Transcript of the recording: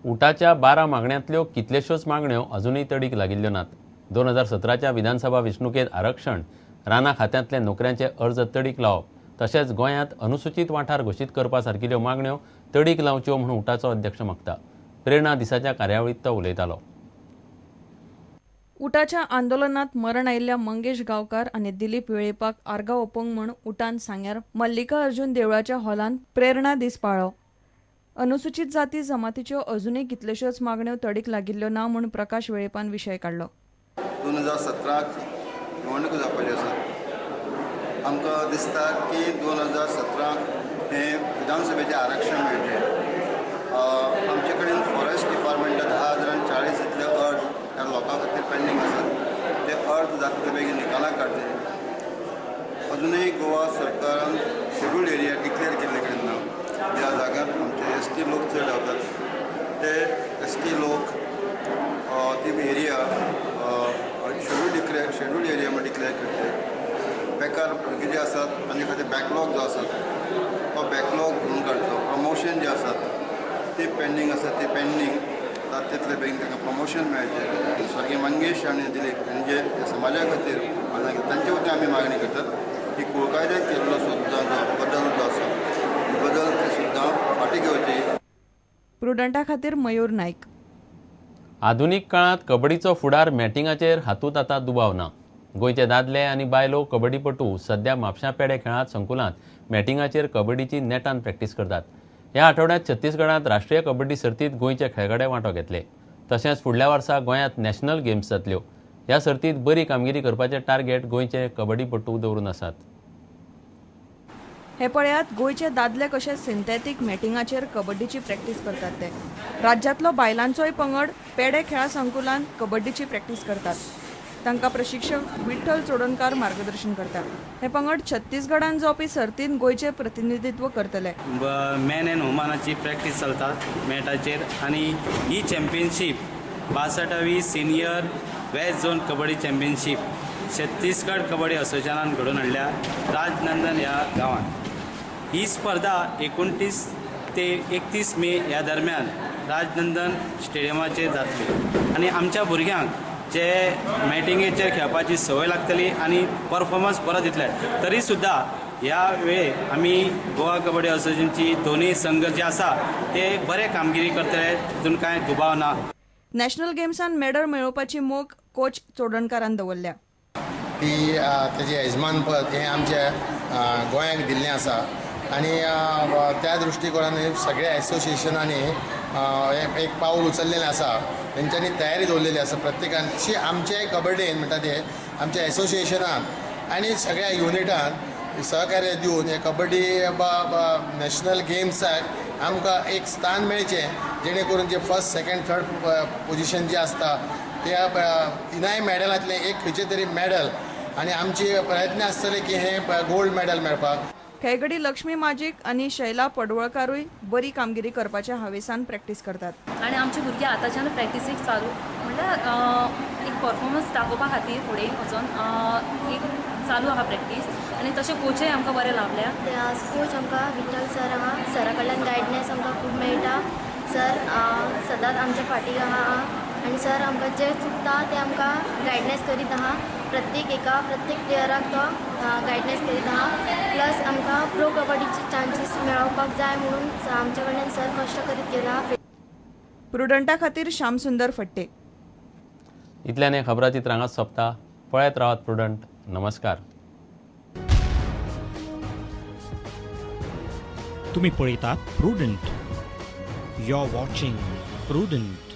उटाच्या 12 मागण्यांतल्यो कितल्योश्योच मागण्यो अजुनूय तडीक लागिल्ल्यो नात. 2017च्या विधानसभा वेंचणुकेंत आरक्षण, रानां खात्यांतले नोकऱ्यांचे अर्ज तडीक लावप तशेंच गोंयांत अनुसूचीत वाठार घोशीत करपा सारकिल्ल्यो मागण्यो तडीक लावच्यो म्हूण उटाचो अध्यक्ष मागता. प्रेरणा दिसाच्या कार्यावळींत तो उलयतालो. उटाच्या आंदोलनात मरण आयिल्ल्या मंगेश गांवकार आनी दिलीप वेळेपाक आर्गां ओंपूंक म्हूण उटान सांग्यार मल्लिका अर्जुन देवळाच्या हॉलांत प्रेरणा दीस पाळ्ळो. अनुसूचित जाती जमातीच्यो अजुनूय कितल्योश्योच मागण्यो तडीक लागिल्ल्यो ना म्हूण प्रकाश वेळेपान विशय काडलो. 2017 निवडणुको जावपाच्यो आसात. आमकां दिसता की 2017 हें विधानसभेचें आरक्षण मेळचें. आमचे कडेन फॉरेस्ट डिपार्टमेंटा 10,040 इतले अर्ज ह्या लोकां खातीर पेंडींग आसात. ते अर्ज जाता ते बेगीन निकालाक काडचे. अजुनूय गोवा सरकारान शेड्यूल्ड एरिया डिक्लेअर केल्ले कडेन ना. ज्या जाग्यार आमचे एस टी लोक चड रावतात ते एस टी लोक ती एरिया शेड्यूल्ड एरिया म्हण डिक्लेअर करचे. बेकार भुरगे जे आसात तांचे खातीर बॅकलॉग जो आसा तो बॅकलॉग भरून काडचो. प्रमोशन जे आसात ते पेंडींग आसा ते पेंडींग जाता तितले बेगीन तांकां प्रमोशन मेळचें. स्वर्गीय मंगेश आनी दिलीप हांणी जे समाजा खातीर तांचे वतीन आमी मागणी करतात की कुळकायद्याक केल्लो सुद्दां जो बदल जो आसा बदल ते सुद्दां फाटीं घेवची. प्रुडंटा खातीर मयूर नायक. आधुनीक काळांत कबड्डीचो फुडार मॅटिंगाचेर हातूंत आतां दुबाव ना. गोंयचे दादले आनी बायलो कबड्डीपटू सध्या म्हापशां पेडे खेळां संकुलांत मॅटिंगाचेर कबड्डीची नेटान प्रॅक्टीस करतात. ह्या आठवड्यांत छत्तीसगडांत राष्ट्रीय कबड्डी सर्तींत गोंयचे खेळगडे वांटो घेतले. तशेंच फुडल्या वर्सा गोंयांत नॅशनल गेम्स जातल्यो. ह्या सर्तींत बरी कामगिरी करपाचें टार्गेट गोंयचे कबड्डीपटू दवरून आसात. हे पळयात गोंयचे दादले कशे सिंथेटीक मॅटिंगाचेर कबड्डीची प्रॅक्टीस करतात ते. राज्यांतलो बायलांचोय पंगड पेडे खेळां संकुलांत कबड्डीची प्रॅक्टीस करतात. तांकां प्रशिक्षक विठ्ठल चोडणकार मार्गदर्शन करतात. हे पंगड छत्तीसगडान जावपी सर्तींत गोंयचें प्रतिनिधित्व करतले. मॅन अँड वुमनाची प्रॅक्टीस चलता मॅटाचेर आनी ही चॅम्पियनशीप 62वी senior west zone kabaddi championship Chhattisgarh kabaddi असोसिएशनान घडोवन हाडल्या राजनंदन ह्या गांवांत. ही स्पर्धा 29 ते 31 मे ह्या दरम्यान राजनंदन स्टेडियमाचेर जातली आनी आमच्या भुरग्यांक जे मॅटिंगेचेर खेळपाची संवय लागतली आनी परफॉर्मन्स बरो दितले. तरी सुद्दां ह्या वेळे आमी गोवा कबड्डी असोसिएशनची दोनूय संघ जे आसा ते बरे कामगिरी करतले तितून कांय दुबाव ना. नॅशनल गेम्सान मेडल मेळोवपाची मोख कोच चोडणकारान दवरल्या. ती तेजें येजमानपद हें आमच्या गोंयाक दिल्लें आसा आनी त्या दृश्टिकोणान सगळ्या एसोसिएशनांनी एक पावल उचललेलें आसा. तेंच्यांनी तयारी दवरलेली आसा प्रत्येकान. तशी आमचे कबड्डीन म्हणटा ते आमच्या एसोसिएशनान आनी सगळ्या युनिटान सहकार्य दिवन हे कबड्डी नॅशनल गेम्साक आमकां एक स्थान मेळचें, जेणे करून जे फर्स्ट सेकंड थर्ड पोजिशन जे आसता त्या तिनाय मॅडलांतलें एक खंयचें तरी मॅडल आनी आमची प्रयत्न आसतले की हें गोल्ड मॅडल मेळपाक. खेळगडी लक्ष्मी माजीक आनी शैला पडवळकारूय बरी कामगिरी करपाच्या हावेसान प्रॅक्टीस करतात. आनी आमची भुरगीं आतांच्यान प्रॅक्टिसीक चालू म्हणल्यार एक परफॉर्मन्स दाखोवपा खातीर फुडें वचोन एक चालू आहा प्रॅक्टीस आनी तशें कोचय आमकां बरें लाभल्या. कोच आमकां विठ्ठल सर आहा. सरा कडल्यान गायडन्स आमकां खूब मेळटा. सर सदांच आमच्या फाटीं आहा आनी सर आमकां जें चुकता तें आमकां गायडन्स करीत आहा. प्रत्येक एका प्रत्येक प्लेयराक तो गायडन्स करीत आहा. प्लस आमकां प्रो कबड्डीचे चान्सीस मेळोवपाक जाय म्हणून आमच्या कडल्यान सर कश्ट करीत गेला. प्रुडंटा खातीर श्यामसुंदर फट्टे. इतल्यान हें खबराचित्र हांगाच सोंपता. पळयत रावात प्रुडंट. नमस्कार. तुम्ही पळयतात Prudent. You are watching Prudent.